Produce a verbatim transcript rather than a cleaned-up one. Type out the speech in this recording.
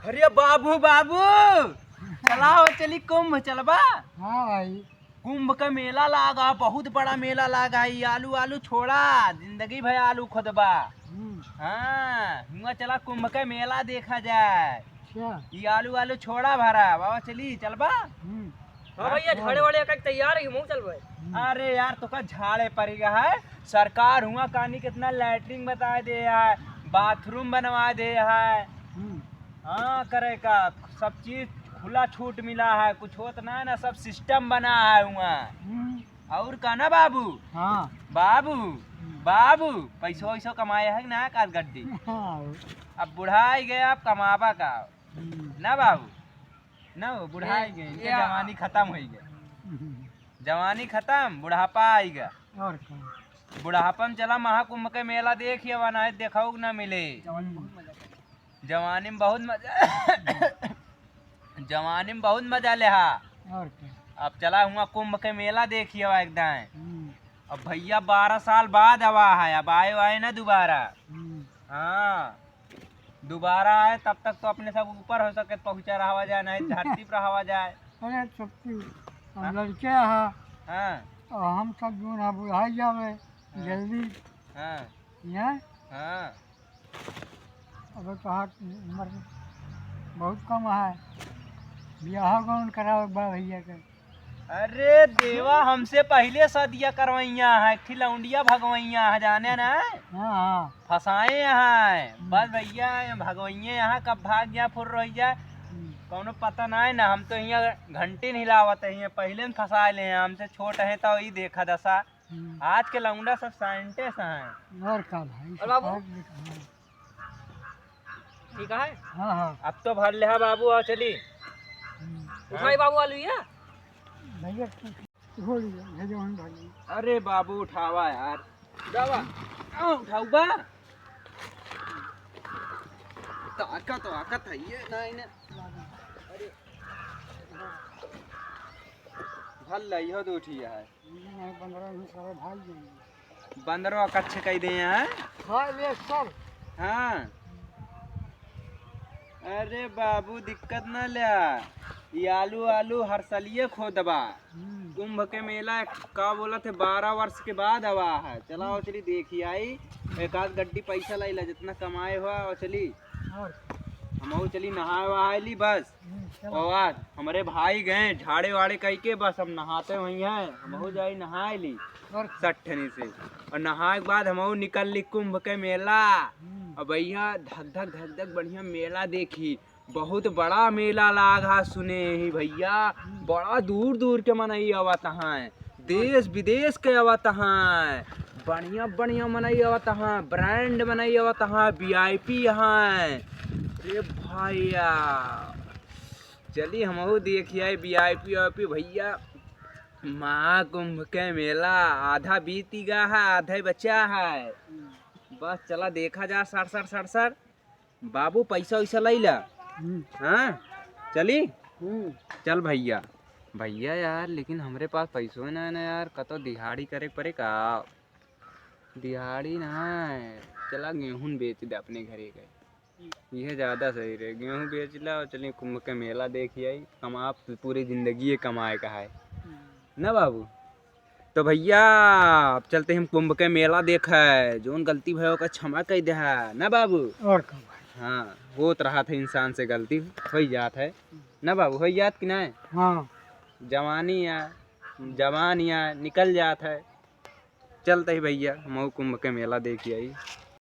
अरे बाबू, बाबू, चलाओ, चली कुंभ, चलबा? हाँ भाई। कुंभ का मेला लागा, बहुत बड़ा मेला लागा है। ई आलू, आलू छोड़ा, जिंदगी भर आलू खोदबा। हम्म। हाँ, हुआं चला, कुंभ का मेला देखा जाए। अच्छा। ई आलू, आलू छोड़ा भरा, बाबा चली, चलबा? हम्म। हाँ भैया, झाड़े वाड़े का तैयार है, हमहू चलबे। हम्म। अरे यार, तोका झाड़े पड़ी गा है, सरकार हुआं कानी कितना लैट्रिन बताए दे है, बाथरूम बनवा दे है। हम्म। हाँ, करे का, सब चीज खुला छूट मिला है, कुछ होत ना है ना, सब सिस्टम बना है हुआं। हम्म। और का ना बाबू? हाँ। बाबू, हम्म। बाबू, पैसो वैसो कमाए है कि ना काज गड्डी? हाँ। अब बुढ़ाई गए, अब कमाबा का? हम्म। ना बाबू? ना हो, बुढ़ाई गए, इनके या- जवानी खत्म होई गए। हम्म। जवानी खत्म, बुढ़ापा आई गया। और का? बुढ़ापा में चला महाकुंभ के मेला देखिए, वनाए देखो कि ना मिले। जवानी में बहुत मजा, जवानी में बहुत मजा ले हा। और का? अब चला हुआं कुंभ के मेला देखिए एकदम। हम्म। अब भैया बारह साल बाद आवा है, अब आए वाए ना दोबारा। हम्म। हाँ, दोबारा आए तब तक तो अपने सब ऊपर हो सके, पहुँचा रहा जाए, नहीं धरती पर रहा जाए। अरे सच्ची, हम हाँ। लड़के हैं। हाँ। और हम सब जो ना बुढ़ाई जावे, हाँ। जल्दी। हाँ। हैं? हाँ। अबे तोहार उम्र बहुत कम है, बियाह गौन करावे बा भैया के। अरे देवा, हमसे पहिले सदिया करवैया है, एक ठी लौंडिया भगवैया है, जाने ना? हाँ, हाँ। फंसाए हैं, हम्म। बस भैया, भगवैये यहाँ कब भाग जा, फुर रही जाए, हम्म। कौनो पता ना है ना। हम तो यहाँ घंटी नहीं लावत है, यहाँ पहिले में फंसा ले हैं, हमसे छोट है तो ई देखा दशा। हम्म। आज के लौंडा सब साइंटिस्ट हैं। और का भाई, और बाबू? सब पढ़ लिख, हाँ। ठीक है? हाँ, हाँ। अब तो भर ले हा बाबू, आओ चली। हम्म। उठाई बाबू आलू ये? भैया, हो लिया, भेजो हम भाई। अरे बाबू उठावा यार। उठावा। आओ उठाऊ बा। ताकत, ताकत है ये, नहीं, नहीं। अरे। भर ले, इहो दो ठी है। नहीं, बंदरवा भी सारा भाग जाएंगे। बंदरवा कच्छ कह दे हैं। हाँ, ले सब। हाँ। अरे बाबू, दिक्कत ना ल्या। ये आलू, आलू हर सलिए खोदबा। हम्म। कुंभ के मेला का बोलत है, बारह वर्ष के बाद आवा है। चला, हम्म। चली देखी आई, एक आध गड्डी पैसा लाई ला, जितना कमाए हुआ, और चली। और? हम चली नहाए वहाए ली बस। हम्म, चलो। और आज हमरे भाई गए झाड़े वाड़े कई के, बस हम नहाते वहीं हैं, हम हो हम्म। जाई नहाए ली और सट्ठनी से। और नहाए के बाद हम निकल ली कुंभ के मेला। हम्म। और भैया धक धक धक धक बढ़िया मेला देखी, बहुत बड़ा मेला लाग हा सुने ही भैया, हम्म। बड़ा दूर दूर के मनई आवत हैं। देश विदेश के आवत हैं, बढ़िया बढ़िया मनई आवत हैं, ब्रांड मनई आवत हैं, वी आई पी हैं। रे भैया, चली हमहू देखी आई V I P, V I P भैया। महाकुंभ के मेला आधा बीती गा है, आधा ही बचा है। बस चला देखा जा सर सर सर सर। बाबू, पैसा वैसा लई ला। हम्म। हाँ, चली? हम्म। चल भैया। भैया यार, लेकिन हमरे पास पैसो ना है ना यार, कतो दिहाड़ी करे के पड़े का? दिहाड़ी ना है, चला गेहूं बेच दे अपने घरे के, यह ज्यादा सही रहे। गेहूं बेच ला और चली कुंभ के मेला देखी आई, कमा, पूरी जिंदगी ये कमाए का है, हम्म। ना बाबू? तो भैया, अब चलते हम कुंभ के मेला देखे, जौन गलती भय ओकर क्षमा कई दे है, ना बाबू? और का भाई? हाँ, होत रहा था इंसान से गलती, होई जात है, ना बाबू? होई जात कि नहीं? हाँ। जवानी है, जवान या निकल जात है। चलते ही भैया, हम कुंभ के मेला देखी आई।